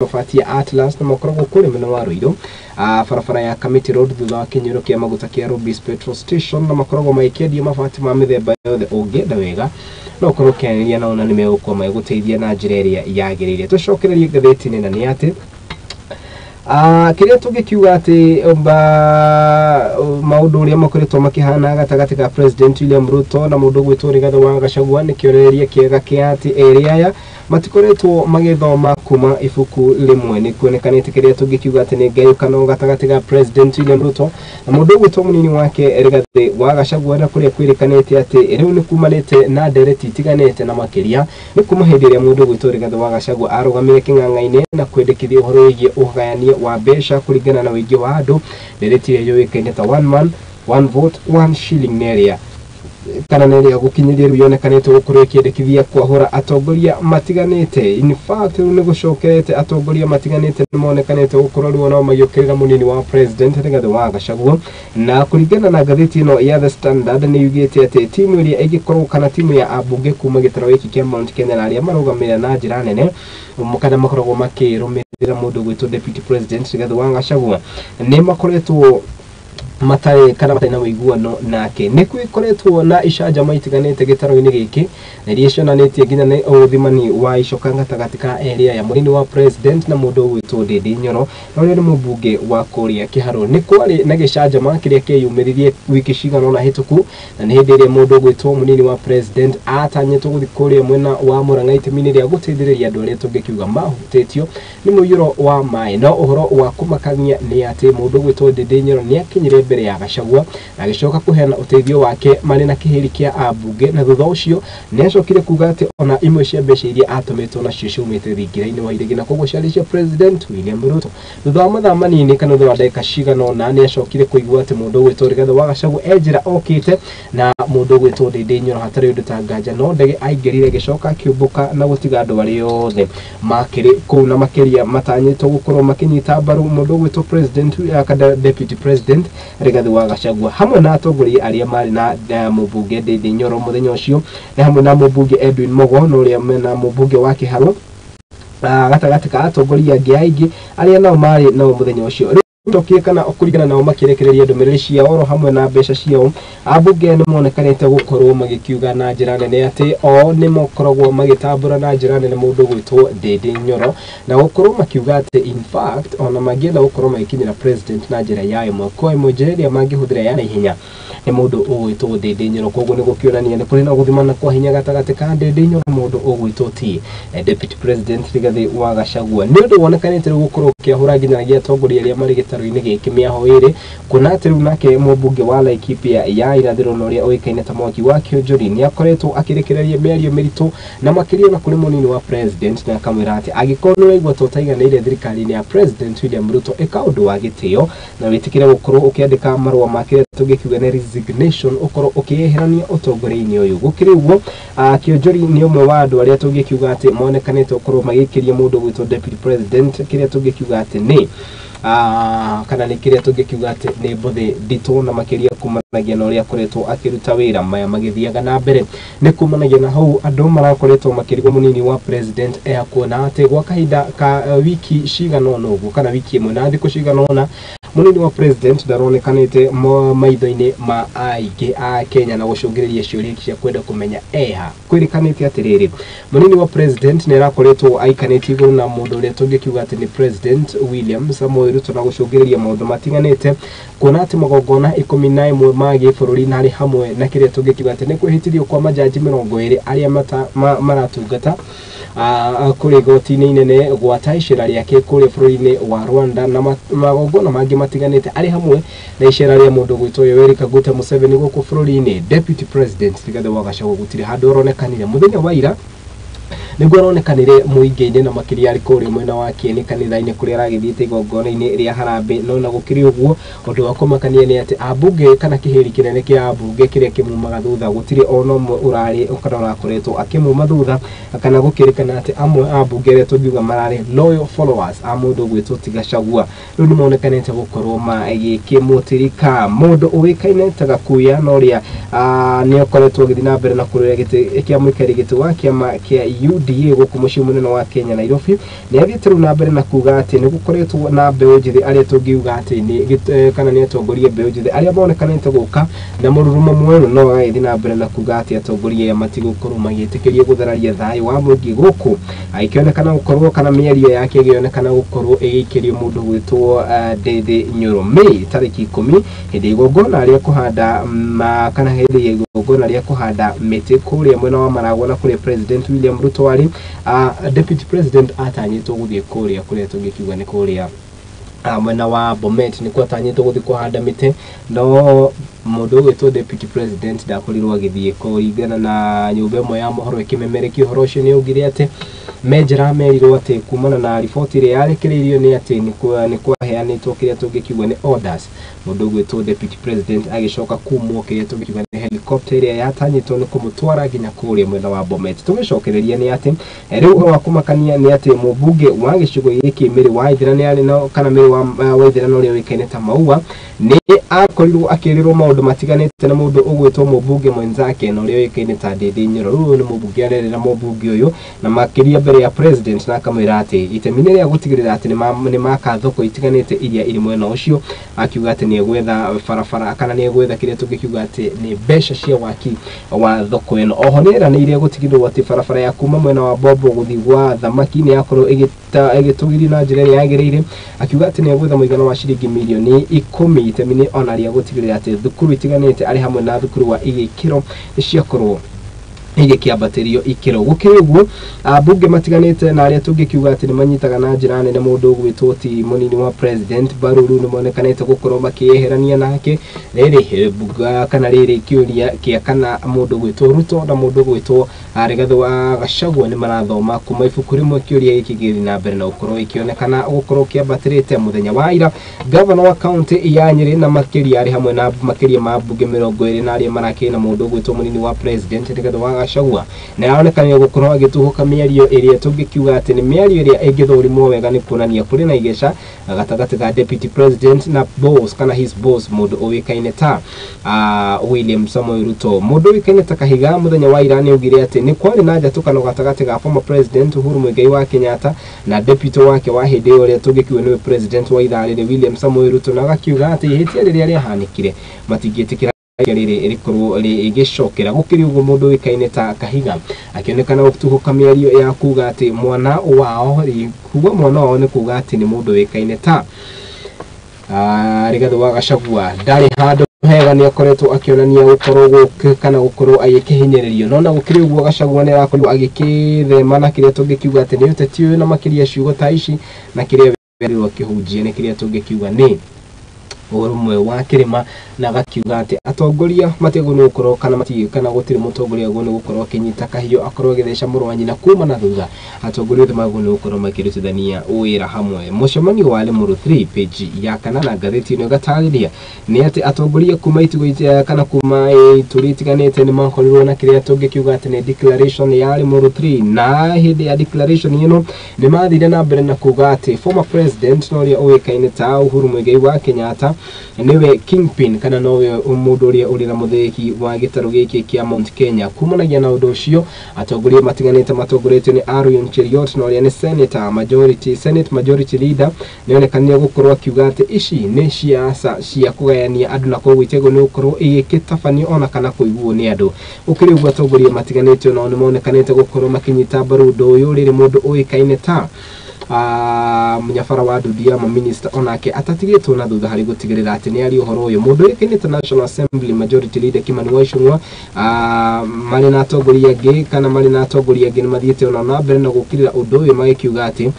Mabati ya Atlas na makoragwo kũrĩa mwena wa Ruiru, barabara ya Kamiti Road, thutha wa kĩnyuĩro kĩa maguta kĩa Rubis Petrol Station, na makoragwo magĩkĩendia mabati ma mĩthemba yothe. Ũngĩenda wega no ũkorwo ũkĩaranĩria nao na nĩmegũkorwo magĩgũteithia na njĩra ĩrĩa yagĩrĩire. Tũcokererie ngathĩti-inĩ na nĩ atĩ kĩrĩa tũngĩkiuga atĩ maũndũ ũrĩa makoretwo makĩhana gatagatĩ ka President William Ruto na mũndũ ũgwĩtwo Rigathĩ wa Gachagua nĩ kĩonereria kĩega kĩa atĩ erĩ aya matikoretwo magĩthoma kuma ibuku rĩmwe. Nĩ kuonekanĩte kĩrĩa tũngĩkiuga atĩ nĩ ngayũkano gatagatĩ ga President William Ruto na mũndũ ũgwĩtwo mũnini wake Rigathĩ wa Gachagua, na kũrĩa kwĩrĩkanĩte atĩ rĩu nĩ kumanĩte na ndereti itiganĩte, na makĩria nĩ kuma hĩndĩ ĩrĩa mũndũ ũgwĩtwo Rigathĩ wa Gachagua arũgamire kĩng'ang'a-inĩ na kwendekithia ũhoro wĩgiĩ ũgayania wa mbeca kũringana na ũingĩ wa andũ, ndereti ĩrĩa yũĩkaine ta one man one vote one shilling, nĩ ĩrĩa kana nĩ ĩrĩa gũkinyĩria rĩu yonekanĩte gũkorwo ĩkĩendekithia kwahũra atongoria matiganĩte. In fact, rĩu nĩ gũcokerete atongoria matiganĩte nĩ monekanĩte gũkorwo rĩu nao magĩũkĩrĩra mũnini wa President Rigathĩ wa Gachagua, na kũringana na ngathĩti ĩno ya The Standard nĩ yugĩte atĩ timu ĩrĩa ĩngĩkorwo kana timu ya ambunge kuma gĩtarũ gĩkĩ kĩa Mount Kenya na arĩa marũgamĩrĩra na njĩra nene kana makoragwo makĩrũmĩrĩra mũndũ ũgwĩtwo Deputy President Rigathĩ wa Gachagua nĩ makoretwo matarĩ kana matarĩ na ũiguano nake. Nĩ gwĩkoretwo na icanjama itiganĩte gĩtarũ-inĩ gĩkĩ na iria cionanĩtie nginya nĩ ũthimani wa icoka gatagatĩ ka erĩ aya, mũnini wa President na mũndũ ũgwĩtwo Ndindi Nyoro, na ũrĩa nĩ mũmbunge wa kũrĩa Kĩharũ. Nĩ kwarĩ na gĩcanjama kĩrĩa kĩeyumĩririe wiki cigana ũna hĩtũku, na nĩ hĩndĩ ĩrĩa mũndũ ũgwĩtwo mũnini wa President atanyĩtwo gũthiĩ kũrĩa mwena wa Murang'a itemi-inĩ rĩa gũteithĩrĩria andũ arĩa tũngĩkiuga mahutĩtio nĩ mũiyũro wa maĩ. No ũhoro wa kũmakania nĩ atĩ mũndũ ũgwĩtwo Ndindi Nyoro nĩ akinyire mbere ya Gachagua na agĩcoka kũheana ũteithio wake marĩ na kĩhĩri kĩa ambunge, na thutha ũcio nĩ acokire kuga atĩ ona imwe cia mbeca iria atũmĩtwo nacio ciumĩte thingira-inĩ wa iregi na koguo ciarĩ cia President William Ruto. Thutha wa mathaa manini kana thutha wa ndagĩka cigana ũna nĩ acokire kũigua atĩ mũndũ ũgwĩtwo Rigathĩ wa Gachagua e njĩra okĩte na mũndũ ũgwĩtwo Ndindi Nyoro hatarĩ ũndũ ta nganja, no ndege aingĩrire ĩgĩcoka akĩũmbũka na gũtiga andũ arĩa othe makĩrĩ kũu, na makĩria matanyĩtwo gũkorwo makĩnyita mbaru mũndũ ũgwĩtwo President kana Deputy President Rigathĩ wa Gachagua, hamwe na atongoria arĩa marĩ na mũmbunge Ndindi Nyoro mũthenya ũcio, na hamwe na mũmbunge Edwin Mogo na ũrĩa mena mũmbunge wa Kĩharũ, gatagatĩ ka atongoria angĩ aingĩ arĩa nao marĩ nao mũthenya ũcio. Tokire kana kũringana nao makĩrekereria ndũmĩrĩri ciao oro hamwe na mbeca ciao, ambunge nĩ monekanĩte gũkorwo magĩkiuga na njĩra nene atĩ o nĩ makoragwo magĩtambũra na njĩra nene mũndũ ũgwĩtwo Ndindi Nyoro, na gũkorwo makiuga atĩ in fact ona mangĩenda gũkorwo magĩkinyĩra President na njĩra ya ĩmwe kwa ĩmwe, njĩra ĩrĩa mangĩhũthĩra ya naihenya nĩ mũndũ ũgwĩtwo Ndindi Nyoro. Koguo nĩ gũkĩonania nĩ kũrĩ na gũthimana kwa hinya gatagatĩ ka Ndindi Nyoro na mũndũ ũgwĩtwo ti Deputy President Rigathĩ wa Gachagua. Nĩ ũndũ wonekanĩte rĩu gũkorwo ũkĩahũra nginyagia atongoria arĩa marĩ gĩtarũ-inĩ gĩkĩ mĩaho ĩrĩ, kuona atĩ rĩu nake mũmbunge wa Laikipia ya irathĩro na ũrĩa ũĩkaine ta Mwangi wa Kĩonjori nĩ akoretwo akĩrekereria mĩario mĩritũ na makĩria na kũrĩ mũnini wa President, na akamwĩra atĩ angĩkorwo nĩ ũraigua ta ũtaiganĩire thirikari-inĩ ya President William Ruto, ĩka ũndũ wa gĩtĩo na wĩtĩkĩre gũkorwo ũkĩandĩka marũa ma kĩrĩa tũngĩkiuga nĩ resignation, ũkorwo ũkĩyeherania ũtongoria-inĩ ũyũ. Gũkĩrĩ ũguo, Kĩonjori nĩ ũmwe wa andũ arĩa tũngĩkiuga atĩ monekanĩte gũkorwo magĩikĩria mũndũ ũgwĩtwo Deputy President kĩrĩa tũngĩkiuga atĩ nĩ kana nĩ kĩrĩa tũngĩkiuga atĩ nĩ mbũthĩ nditũ, na makĩria kumanagia na ũrĩa akoretwo akĩruta wĩra. Maya magĩthiaga na mbere nĩ kumanagia na hau andũ marakoretwo makĩrigwo mũnini wa President kuona atĩ gwa kahinda ka wiki cigana ũna ũguo kana wiki ĩmwe na thikũ cigana ũna mũnini wa President ndaronekanĩte maitho-inĩ ma aingĩ a Kenya, na gũcũngĩrĩria ciũria cia kwenda kũmenya eha. Kwĩrĩkanĩte atĩrĩrĩ, mũnini wa President nĩ arakoretwo aikanĩtie igũrũ na mũndũ ũrĩa tũngĩkiuga atĩ nĩ President William Samoei Ruto, na gũcũngĩrĩria maũndũ matiganĩte, kuona atĩ magongona 11 ma gĩbũrũri na harĩ hamwe na kĩrĩa tũngĩkiuga atĩ nĩ kwĩhĩtithio kwa majaji 20 arĩa maratungata kũrĩ igoti-inĩ inene, gwata icera rĩake kũrĩa bũrũri-inĩ wa Rwanda, na magongona mangĩ matiganĩte arĩ hamwe na icera rĩa mũndũ gwĩtwo Yoweri Kaguta Museveni gũkũ bũrũri-inĩ. Deputy President Rigathĩ wa Gachagua gũtirĩ handũ aronekanire. Mũthenya wa ira nĩguo aronekanire mũingĩ-inĩ, na makĩria arĩ kũrĩa mwena wa Kieni kanitha-inĩ kũrĩa aragĩthiĩte igongona-inĩ rĩa harambee. No na gũkĩrĩ ũguo, ũndũ wa kũmakania nĩ atĩ ambunge kana kĩhĩri kĩnene kĩa ambunge kĩrĩa kĩmumaga thutha gũtirĩ ona ũmwe ũrarĩ kana ũrakoretwo akĩmuma thutha, kana gũkĩrĩkana atĩ amwe a ambunge arĩa tũngiuga mararĩ loyal followers a mũndũ ũgwĩtwo ti Gachagua rĩu nĩ monekanĩte gũkorwo magĩkĩmũtirika. Mũndũ ũĩkaine ta Gakuya na ũrĩa nĩ akoretwo agĩthiĩ na mbere na kũrũĩra gĩtĩ kĩa mũikarĩri gĩtĩ wa kĩama kĩa UDA gũkũ mũciĩ mũnene wa Kenya Nairobi nĩ athiĩte rĩu na mbere na kuga atĩ nĩ gũkoretwo na mbeũ njĩthĩ arĩa tũngiuga atĩ nĩ kana nĩ atongoria mbeũ njĩthĩ arĩa monekanĩte gũka na mũrurumo mwerũ, no agagĩthiĩ na mbere na kuga atĩ atongoria aya matigũkorwo magĩtĩkĩrio gũthararia thayũ wa mũingĩ gũkũ, agĩkĩonekana gũkorwo kana mĩario yake ĩgĩonekana gũkorwo ĩgĩikĩrio mũndũ gwĩtwo Ndindi Nyoro. May tarĩki 10 hĩndĩ igongona rĩa kũhanda kana hĩndĩ igongona rĩa kũhanda mĩtĩ kũrĩa mwena wa Maragwa na kũrĩa President William Ruto arĩ, Deputy President atanyĩtwo gũthiĩ kũrĩa kũrĩa tũngĩkiuga nĩ kũrĩa mwena wa Bomet nĩkuo atanyĩtwo gũthiĩ kũhanda mĩtĩ, no mũndũ ũgwĩtwo Deputy President ndakorirwo agĩthiĩ. Kũringana na nyũmba ĩmwe ya mohoro ĩkĩmemerekia ũhoro ũcio, nĩ augire atĩ menjera merirwo atĩ kumana na riboti ĩrĩa yarekereirio nĩ atĩ nĩ kwaheanĩtwo kĩrĩa tũngĩkiuga nĩ orders. Mũndũ ũgwĩtwo Deputy President agĩcoka kumwo kĩrĩa tũngĩkiuga nĩ helicopter ĩrĩa yatanyĩtwo nĩ kũmũtwara nginya kũrĩa mwena wa Bomet. Tũgĩcokereria nĩ atĩ rĩu ũhoro wa kũmakania nĩ atĩ mũmbunge wa gĩcigo gĩkĩ Mĩrĩ wa Ithĩra nĩ arĩ na kana Mĩrĩ wa Ithĩra na ũrĩa ũĩkaine ta Maua nĩ akorirwo akĩrĩrwo maũndũ matiganĩte na mũndũ ũgwĩtwo mũmbunge mwenzake na ũrĩa ũĩkaine ta Ndindi Nyoro. Rĩu nĩ mũmbunge arerera mũmbunge ũyũ na makĩria mbere ya president, na akamwĩra atĩ itemi-inĩ rĩa gũtigĩrĩra atĩ nĩ maka thoko itiganĩte iria irĩ mwena ũcio, akiuga atĩ nĩ egwetha barabara kana nĩ egwetha kĩrĩa tũngĩkiuga atĩ nĩ mbeca cia waki wa thoko ĩno. Oho nĩ eranĩire gũtigĩrĩrwo atĩ barabara ya kuma mwena wa Bombo gũthiĩ gwa Thamaki nĩ yakorwo ĩgĩtũgĩrio na njĩra ĩrĩa yagĩrĩire, akiuga atĩ nĩ egwetha mũigana wa ciringi mirioni 10 itemi-inĩ ona rĩa gũtigĩrĩra atĩ thukuru itiganĩte arĩ hamwe na thukuru wa igĩkĩro nĩ ciakorwo igĩkĩambatĩrio ikĩro. Gũkĩrĩ ũguo, ambunge matiganĩte na arĩa tũngĩkiuga atĩ nĩ manyitaga na njĩra nene mũndũ ũgwĩtwo ti mũnini wa president Baruru nĩ monekanĩte gũkorwo makĩyeherania nake. Rĩrĩ bunga kana rĩrĩ kĩũria kĩa kana mũndũ ũgwĩtwo Ruto na mũndũ ũgwĩtwo Rigathĩ wa Gachagua nĩ marathoma kuma ibuku rĩmwe, kĩũria gĩkĩ gĩgĩthiĩ na mbere na gũkorwo ĩkĩonekana gũkorwo kĩambatĩrĩte. Mũthenya wa ira, gavana wa kaunti ya Nyĩrĩ na makĩria arĩ hamwe na makĩria ma mbunge 20 na arĩa marakĩrĩ na mũndũ ũgwĩtwo mũnini wa president Rigathĩ wa Gachagua na aronekanire gũkorwo agĩtuhũka mĩario ĩrĩa tũngĩkiuga atĩ nĩ mĩario ĩrĩa ĩngĩthũrimwo wega nĩ kuonania kũrĩ na igeca gatagatĩ ga deputy president na boss kana his boss mũndũ ũĩkaine ta William Samoei Ruto. Mũndũ ũĩkaine ta Kahiga mũthenya wa ira nĩ augire atĩ nĩ kwarĩ na njatũkano gatagatĩ ga former president Uhuru Muigai wa Kenyatta na deputy wake wa hĩndĩ ĩyo ũrĩa tũngĩkiuga nĩwe president wa ithaa rĩrĩ William Samoei Ruto, na agakiuga atĩ ihĩtia rĩrĩa rĩahanĩkire matingĩtĩkĩra rĩrĩ rĩkorwo rĩgĩcokera. Gũkĩrĩ ũguo, mũndũ ũĩkaine ta Kahiga akĩonekana gũtuhũka mĩario ya kuga atĩ mwana wao, kuga mwana wao nĩ kuga atĩ nĩ mũndũ ũĩkaine ta Rigathĩ wa Gachagua ndarĩ handũ hega, nĩ akoretwo akĩonania gũkorwo kana gũkorwo agĩkĩhinyĩrĩrio. No na gũkĩrĩ ũguo, Gachagua nĩ arakorirwo agĩkĩthema na kĩrĩa tũngĩkiuga atĩ nĩ ũteti ũyũ, na makĩria ciugo ta ici na kĩrĩa akĩhunjia nĩ kĩrĩa tũngĩkiuga nĩ ũrũmwe wa kĩrĩma, na agakiuga atĩ atongoria matiagĩrĩirwo nĩ gũkorwo kana mati kana gũtirĩ mũtongoria agĩrĩirwo nĩ gũkorwo akĩnyita kahiũ akorwo agĩtheca mũrũ wa nyina kuma na thutha. Atongoria othe magĩrĩirwo nĩ gũkorwo makĩrutithania wĩra hamwe. Mũcemanio wa Limuru 3 page ya 8 ngathĩti ĩno ĩgatarĩria nĩ atĩ atongoria kuma itigo kana kuma ituri itiganĩte nĩ makorirwo na kĩrĩa tũngĩkiuga atĩ nĩ declaration ya Limuru 3, na hĩndĩ ya declaration ĩno nĩ mathire na mbere na kuga atĩ former president na ũrĩa ũĩkaine ta Uhuru Muigai wa Kenyatta nĩwe kingpin kana nowe mũndũ ũrĩa ũrĩ na mũthĩgi wa gĩtarũ gĩkĩ kĩa Mount Kenya. Kumanagia na ũndũ ũcio, atongoria matiganĩte matongoretio nĩ Aaron Cheruiyot na ũrĩa nĩ senator majority senate majority leader nĩonekanire gũkorwo akiuga atĩ ici nĩ ciaca cia kũgayania andũ na koguo itiagĩrĩirwo nĩ gũkorwo igĩgĩtabanio ona kana kũiguo nĩ andũ. Gũkĩrĩ ũguo, atongoria matiganĩte onao nĩ monekanĩte gũkorwo makĩnyita mbaru ũndũ ũyũ, rĩrĩ mũndũ ũĩkaine ta mũnyabara wa Ndudia minister onake atatigĩtwo na thutha harĩ gũtigĩrĩra atĩ nĩ aria ũhoro ũyũ. Mũndũ ũĩkaine ta National Assembly Majority Leader Kimani wa Ichung'wa marĩ na atongoria angĩ kana marĩ na atongoria angĩ nĩ mathiĩte ona na mbere na gũkĩrĩra ũndũ ũyũ, magĩkiuga atĩ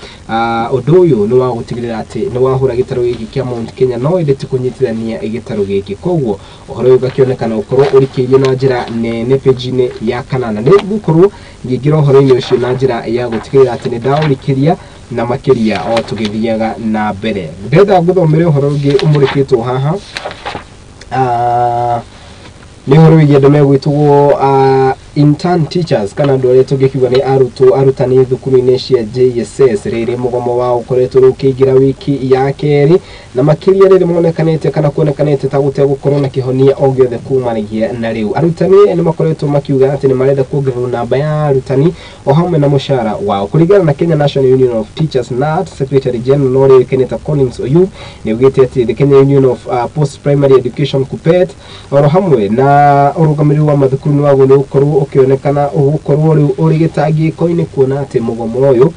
ũndũ ũyũ nĩ wa gũtigĩrĩra atĩ nĩ wahũra gĩtarũ gĩkĩ kĩa Mount Kenya, no ĩndĩ ti kũnyitithania gĩtarũ gĩkĩ. Koguo ũhoro ũyũ ũgakĩonekana gũkorwo ũrikĩirio na njĩra nene page-inĩ ya 8. Nĩ ngũkorwo ngĩingĩra ũhoro-inĩ ũcio na njĩra ya gũtigĩrĩra atĩ nĩ ndaũrikĩria na makĩria o tũgĩthiaga na mbere. Ndĩrenda ngũthomere ũhoro ũngĩ ũmũrĩkĩtwo haha, nĩ ũhoro wĩgiĩ andũ megwĩtwo Intern teachers kana andũ arĩa tũngĩkiuga nĩ arutwo arutani thukuru-inĩ cia JSS rĩrĩ mũgomo wao ũkoretwo rĩu ũkĩingĩra wiki ya kerĩ na makĩria rĩrĩ monekanĩte kana kuonekanĩte ta gũtegũkorwo na kĩhonia o gĩothe kumanagia na rĩu. Arutani nĩ makoretwo makiuga atĩ nĩ marenda kuongererwo namba ya arutani o hamwe na mũcara wao. Kũringana na Kenya National Union of Teachers KNUT, Secretary General ũrĩa ũĩkaine ta Collins Oyuu nĩ augĩte atĩ the Kenya Union of Post Primary Education KUPPET oro hamwe na ũrũgamĩrĩri wa mathukuru nĩ wagwo nĩ gũkorwo ũkĩonekana ũgũkorwo rĩu ũrĩ gĩtangĩko-inĩ kuona atĩ mũgomo ũyũ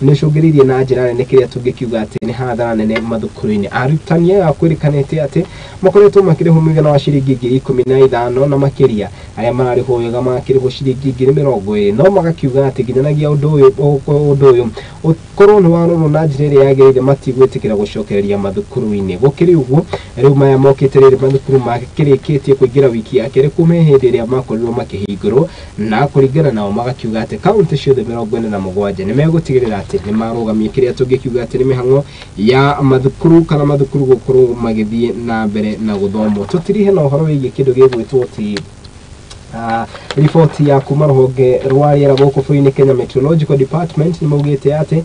nĩ ũcũngĩrĩirie na njĩra nene kĩrĩa tũngĩkiuga atĩ nĩ hathara nene mathukuru-inĩ. Arutani aya kwĩrĩkanĩte atĩ makoretwo makĩrĩhwo mũigana wa ciringi 15,000 na makĩria, arĩa mararĩhwo wega makĩrĩhwo ciringi 20,000, no magakiuga atĩ nginyanagia ũndũ ũyũ ũkorwo nĩ warorwo na njĩra ĩrĩa yagĩrĩire matigwĩtĩkĩra gũcokereria mathukuru-inĩ. Gũkĩrĩ ũguo rĩu maya mokĩte rĩrĩ mathukuru makĩrĩkĩtie kũingĩra wiki ya kerĩ kuma hĩndĩ ĩrĩa makorirwo makĩhingũrwo, na kũringana nao magakiuga atĩ kaunti ciothe 47 nĩ megũtigĩrĩra atĩ nĩ marũgamia kĩrĩa tũngĩkiuga atĩ nĩ mĩhang'o ya mathukuru kana mathukuru gũkorwo magĩthiĩ na mbere na gũthomwo. Tũtirihe na ũhoro wĩgiĩ kĩndũ gĩgwĩtwo ti riboti ya kuma rũhonge rwa rĩera gũkũ bũrũri-inĩ Kenya Meteorological Department nĩ maugĩte atĩ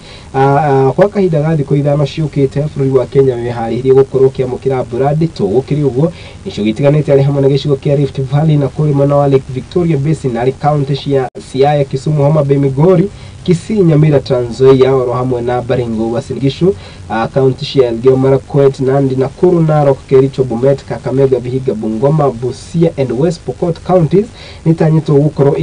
kwa kahinda ga thikũ 5 ciũkĩte bũrũri wa Kenya wĩharĩirie gũkorwo ũkĩamũkĩra mbura nditũ. Gũkĩrĩ ũguo icigo itiganĩte arĩ hamwe na gĩcigo kĩa Rift Valley na kũrĩ mwena wa Lake Victoria Basin arĩ kaunti cia Siaya, Kisumu, Homa Bay, Migori, Kisii, Nyamira, Trans Nzoia oro hamwe na Baringo, Uasin Gishu, kaunti cia Elgeyo Marakwet, Nandi, Nakuru, Narok, Kericho, Bomet, Kakamega, Vihiga, Bungoma, Busia and West Pokot counties nĩtanyĩtwo gũkorwo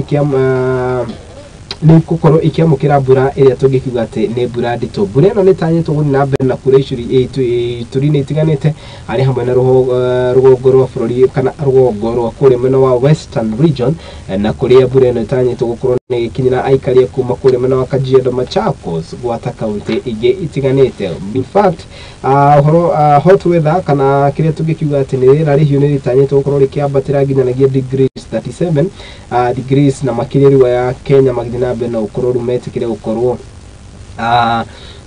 nĩ gũkorwo ikĩamũkĩra mbura ĩrĩa tũngĩkiuga atĩ nĩ mbura nditũ. Mbura ĩno nĩtanyĩtwo gũthiĩ na mbere na kura ituri-inĩ itiganĩte arĩ hamwe na rũgongo rwa bũrũri kana rũgongo rwa kũrĩa mwena wa Western Region, na kũrĩa mbura ĩno ĩtanyĩtwo gũkorwo nĩ ĩgĩkinyĩra aikari a kuma kũrĩa mwena wa Kajiado, Machakos gwata kaunti ingĩ itiganĩte. In fact, ũhoro hot weather kana kĩrĩa tũngĩkiuga atĩ nĩ rĩera rĩhiũ nĩ rĩtanyĩtwo gũkorwo rĩkĩambatĩra nginyanagia degrees 37 degrees na makĩria riũa ya Kenya magĩthiĩ na mbere na gũkorwo rĩu metĩkĩre gũkorwo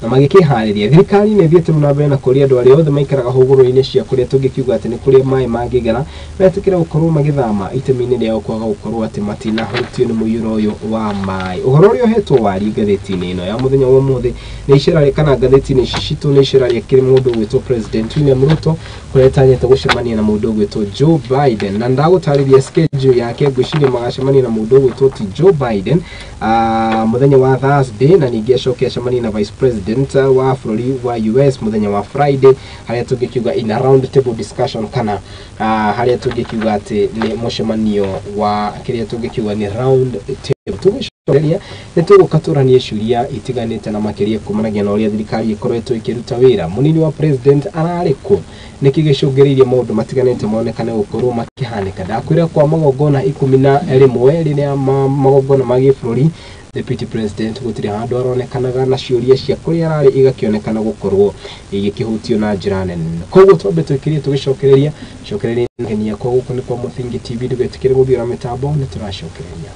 na magĩkĩharĩria. Thirikari nĩ ĩthiĩte rĩu na mbere na kũria andũ arĩa othe maikaraga hũgũrũrũ-inĩ cia kũrĩa tũngĩkiuga atĩ nĩ kũrĩa maĩ mangĩgera metĩkĩre gũkorwo magĩthama itemi-inĩ rĩao kwaga gũkorwo atĩ matinahutio nĩ mũiyũro ũyũ wa maĩ. Ũhoro ũrĩa ũhetwo wari ngathĩti-inĩ ĩno ya mũthenya wa ũmũthĩ nĩ icera kana ngathĩti-inĩ ici citũ nĩ icera rĩa kĩrĩ mũndũ ũgwĩtwo President William Ruto kũrĩa ĩtanyĩte gũcemania na mũndũ ũgwĩtwo Joe Biden, na ndagũtarĩria schedule yake ngwĩciria magacemania na mũndũ ũgwĩtwo ti Joe Biden mũthenya wa Thursday, na ningĩ acoke acemanie na Vice President wa bũrũri wa US mũthenya wa Friday, harĩa tũngĩkiuga in a round table discussion kana harĩa tũngĩkiuga atĩ nĩ mũcemanio wa kĩrĩa tũngĩkiuga nĩ round table. Tũgĩcokereria nĩ tũgũka tũranie ciũria itiganĩte na makĩria kumanagia na ũrĩa thirikari ĩkoretwo ĩkĩruta wĩra. Mũnini wa president ararĩ kũ? Nĩkĩ gĩcũngĩrĩirie maũndũ matiganĩte monekane gũkorwo makĩhanĩka? Ndakwĩra kwa magongona 11 rĩrĩa magongona ma gĩbũrũri Deputy President gũtirĩ handũ aronekanaga na ciũria cia kũrĩa ararĩ igakĩonekana gũkorwo igĩkĩhutio na njĩra nene. Koguo twambe twĩkĩrie tũgĩcokereria cokereria ngenia kwa gũkũ nĩ kwa Mũthingi TV, ndũgetĩkĩre gũthiũra mĩtambo, nĩ tũracokereria.